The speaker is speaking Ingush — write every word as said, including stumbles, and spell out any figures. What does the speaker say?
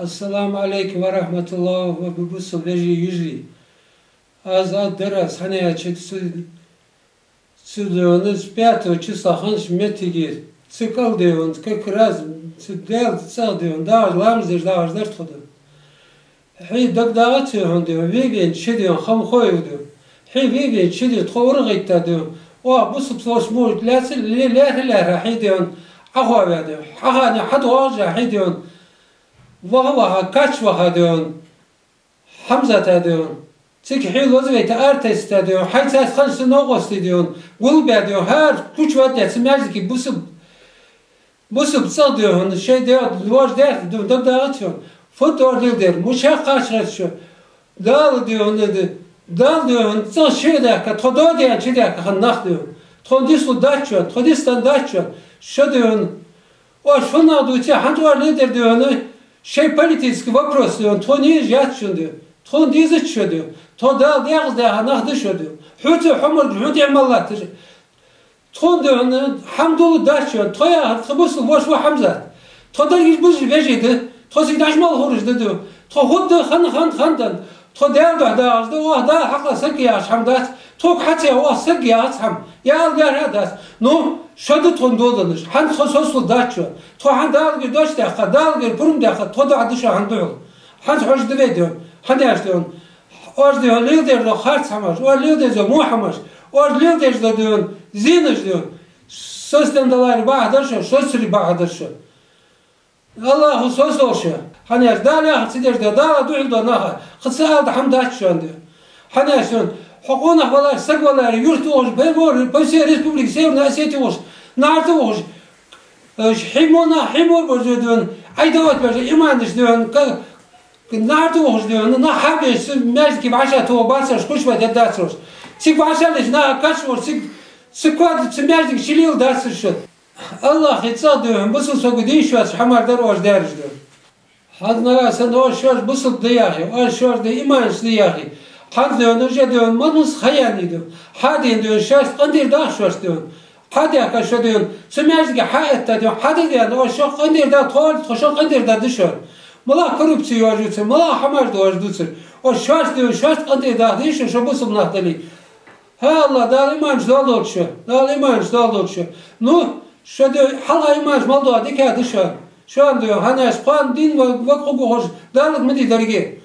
Ассаламу Ӏалайкум ва рахьматуллахӀ, ва бусалба вежарий, йижарий. Аз а дарас хьанеача цу, цу дийнахьа, с пятого числа хиннача моттигера, цу кӀал дийнахьа, как раз цу Даьла цӀагӀа дийнахьа, дагӀаш ламаз деш дагӀаш дар тхо дийнахьа. Хьай дагадоагӀа цу хьона дийнахьа, ве веннача ши дийнахьа, хамхо ю дийнахьа. Хьай ве веннача ши дийнахьа тхо урагӀийтта дийнахьа, оаха бусалба сос мурт лаьца ле-, лаьрхӀа-лаьрхӀа хьай дийнахьа, Ӏохоаваь дийнахьа, хьахана хьатӀавоагӀаш хьай дийнахьа, ваха-ваха, кхачча ваха дийнахьа, Хьамзата дийнахьа, цига хьай лозавайта Артайста дийнахьа, хьай цаьс хиннача цу новкъостий дийнахьа, гулбаь дийнахьа, хӀара куча вадаь цу маьждиге бусалба, бусалба цӀагӀа дийнахьа, шоай де-, вож дехка дийнахьа, дагадоагӀа цу хьона. Фу дар леладер, мичахьа кхача гӀерта шо. Дала дийнахьа, Дала дийнахьа, цӀагӀа шо даьхка, тхо доадаьнна чудаьхка хинна нах дийнахьа. Тхона дицлургдац шоана, тхо дицдан дац шоана. Шо дийнахьа, оаш фу нах дувце, хӀанз оаш леладер дийнахьа, шоай политически вопрос дийнахьа, тхона езаш яц шоана дийнахьа, тхона дезац шо дийнахьа, тхо Дала дегӀаздаьха нах да шо дийнахьа. Хьоца хьо морг хьона тӀехьа мел латташ. Тхона дийнахьа хӀама дуллургдац шоана, тхо яхар тха бусалба воша ва Хьамзат. Тхо дерригаш бусалба вежарий да, тхо цига дӀачу мел хураш да дийнахьа. Тхо хургда хана, хана, хана да. Тхо Даьла духьа дагӀаш да, оаха Дала хьакъехьа саг яхаш хӀама дац, тхога хьа ца яхе, оаха саг яхац хӀама, яла лаьрхӀа а дац. Ну, шо да тхона доладеннаш, хӀанз тхо сосалургдац шоана. Тхо хӀанз Далагара дош даьккха, Далагара пурам даьккха, тхо духьа да шоана хӀанз духьал. ХӀанз хьожаргда вай дийнахьа, хӀана аьлча дийнахьа, оаш дийнахьа леладер дола харц хӀамаш, оаш леладер дола во хӀамаш, оаш леладер дола дийнахьа зенаш дийнахьа, состендалари бахьа дар шо, шоцари бахьа дар шо. АллахӀа сосол шо. ХӀана аьлча Дала яхар ца деш да, Дала духьал да наха, кхы ца ала да хӀама дац шоана дийнахьа. ХӀана аьлча дийнахьа, хьо къонах валар, саг валар, юрта ухаш, бе-, по всей республике Северной Осетии ухаш, наӀарга ухаш, э, хьай мо нах, хьай мо божа дийнахьа, Ӏай дават божа, иманаш дийнахьа, ка-, наӀарга ухаш дийнахьа, нах хьабеш, цу маьждиге вӀашагӀтоха бацараш, куча вадаь дацараш. Цига вӀашагӀлийча наха кхача вар, цига, цига кхоадача цу маьждига чу леладац шо. АллахӀа цӀагӀа дийнахьа, бусалба саго дийша йоацаш хӀамаш дар оаш даьржа дийнахьа. ХӀанз нагахьа санна оаш шоаш бусалба да яхе, оаш шоаш да иманаш да яхе, хӀанз дийнахьа, уже дийнахьа, ма нус хаяни да. Хьа дийнахьа, шоашта къинтӀера дагӀа шоашта дийнахьа. Хьа даьхка шо дийнахьа, цу маьждиге хьа этта дийнахьа, хьа да дийнахьа, оаш шоах къинтӀера да, тхо, тхо шоах къинтӀера да да шоана. МалагӀа коррупци йоажуцар, малагӀа хӀамаш доажуцар. Оаш шоашта дийнахьа, шоашта къинтӀера дагӀа дийша шо бусалба нах дале. ХӀа, АллахӀ, Дала иманаш доаладолда шо, Дала иманаш доаладолда шо. Ну, шо дийнахьа, хьалха иманаш мел доагӀа дика да шоана. Шоана дийнахьа, хӀана аьлча кхоана дин ва, ва кхугу хӀуж, Далага ма дий деррига.